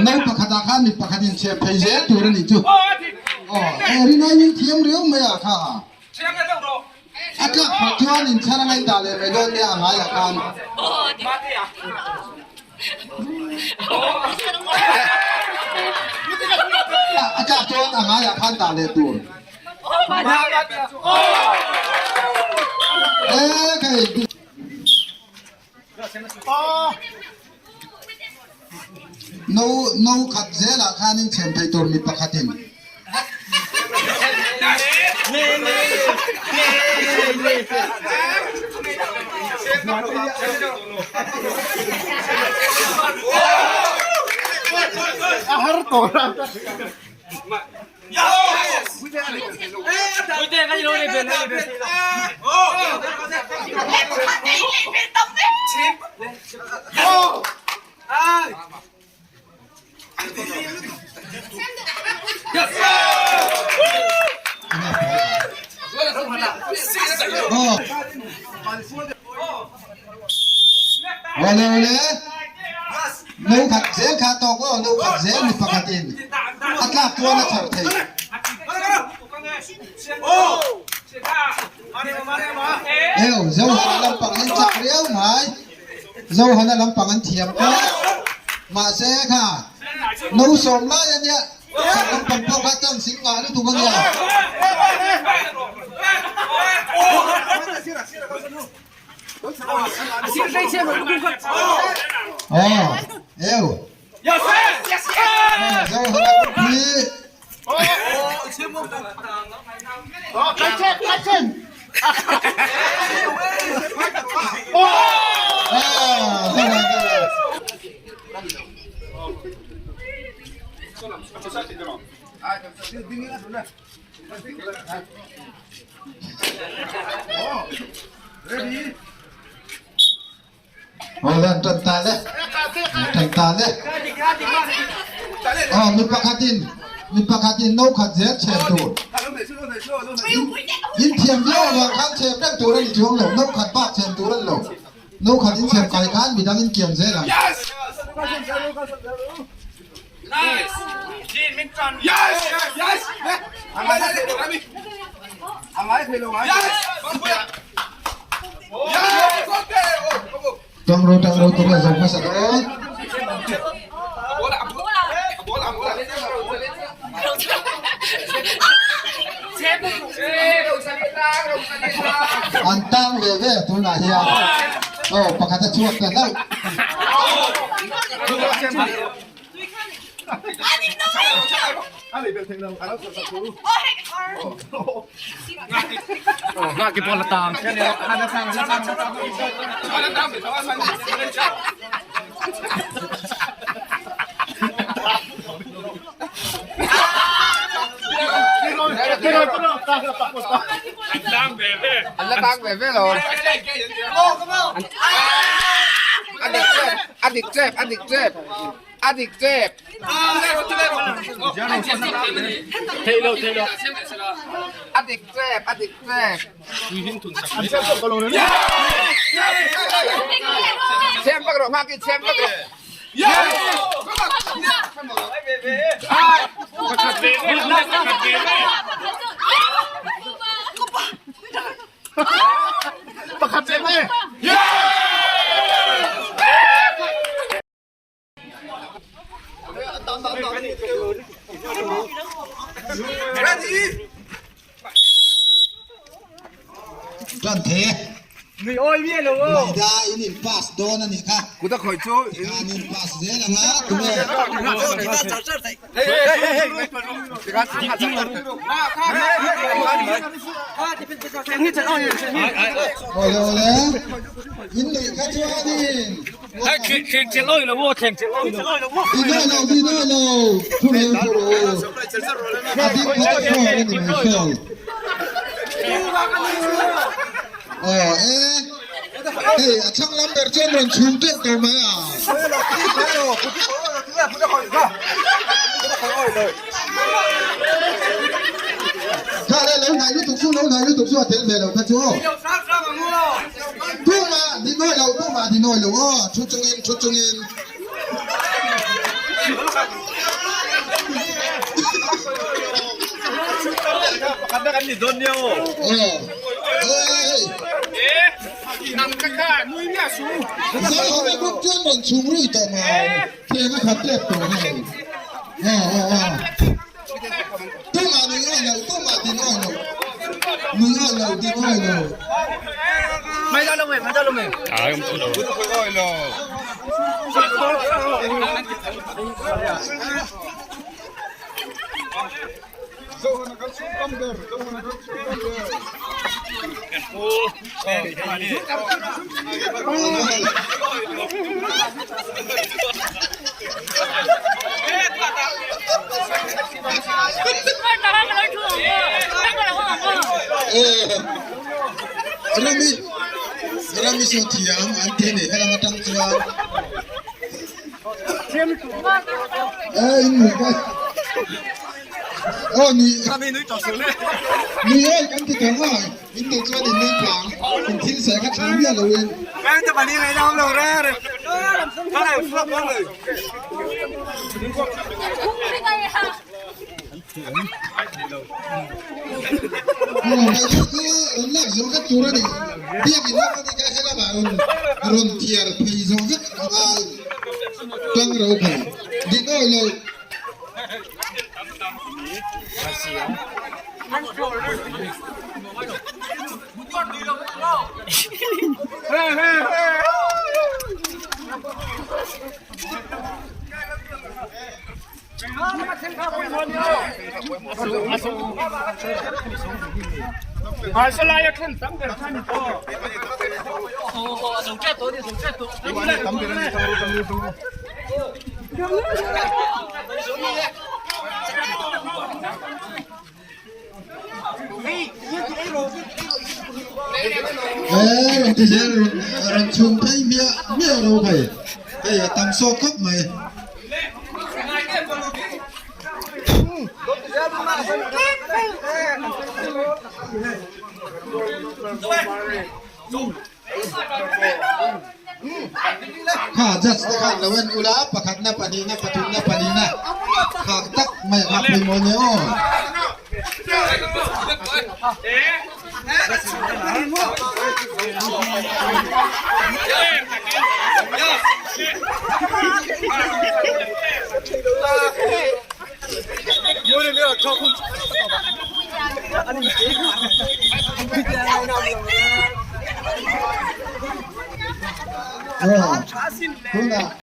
No pakhatah khan mi pakhat in chhem phei zel tur a nih chu. Aw e rinai in thiam riau mai ah kha. A tlak phawt chuan in chhar anga in dah leh mai dawn nia a ngaiah khan. A tlak chuan a ngaiah khan dah leh tur. E khai. No no khat zelah khanin chhem thei tur mi pakhatin. Awle awle no khat zel kha tawk aw no khat zel mi pakhatin a tlak chuan a chhar thei. Eo Zohana lampang hi chak riau mai Zohana lampang an thiam tlat mahse kha no sawm lai ania chak lampang pawh kha chance in ngah lutuk ania. Aw eo Zohana hi Aw an tan ta le tan ta le aw mi pakhatin mi pakhatin no khat zel chhem tur in thiam viau avang khan chhem reng tur a ni chuang lo no khat bak chhem tur a ni lo no khat in chhem kai khan midang in kiam zel ang. Tang ro tang ro tur a zo hmasa dawn. An tang ve ve tunah hian aw pakhat a chhuak ta hlauh. A dik tep, a dik tep, a dik tep. A dik tep, a dik tep. Chhem vak rawh, hma khi chhem vak rawh. Pakhat cem e. Tan the. Maida in in pass dawn a nih kha. Kuta khawih chu in in pass zel anga tunge. Awle awle in neih kha chuanin Dinawi lo dinawi lo thu reng thu rawh u a ding kha ta hrawk a ni mai sawi aw e hei a thlang lam ber chuan rawn chhum teuh tawh mai a. Kha le lo hnai lutuk chu lo hnai lutuk chu a tel ve lo kha chu aw. Tumah dinawi lo tumah dinawi lo aw thu chungin thu chungin. Pakhat na kan ni dawn nia aw. Aw. Zohana group chuan rawn chhung rui tawh mai. Theng a khat tep tawh hei. Aw aw aw. Tumah nui awi lo, tumah din awi lo. Nui awi lo, din awi lo. Rami Rami saw thiam an ti a ni helam atang chuan e in nui ka aw nui nui oi kan ti tawh a in duh chuan in nui tlang in thil sawi kha tha miah lo in. Aw hei chu chu rawn lak zawh vek tur a ni biakin lam a ni kha helamah rawn rawn thiar phei zawh vek a ngai tang ro phei dik awi lo. He rawn ti zel rawn chhum phei miah miah ro phei hei a tam sawt khawp mai. Kha judge te khan lo en ula pakhatna pahnihna pathumna pahnihna khak tak mai a pawimawh nia aw. Aw tunah.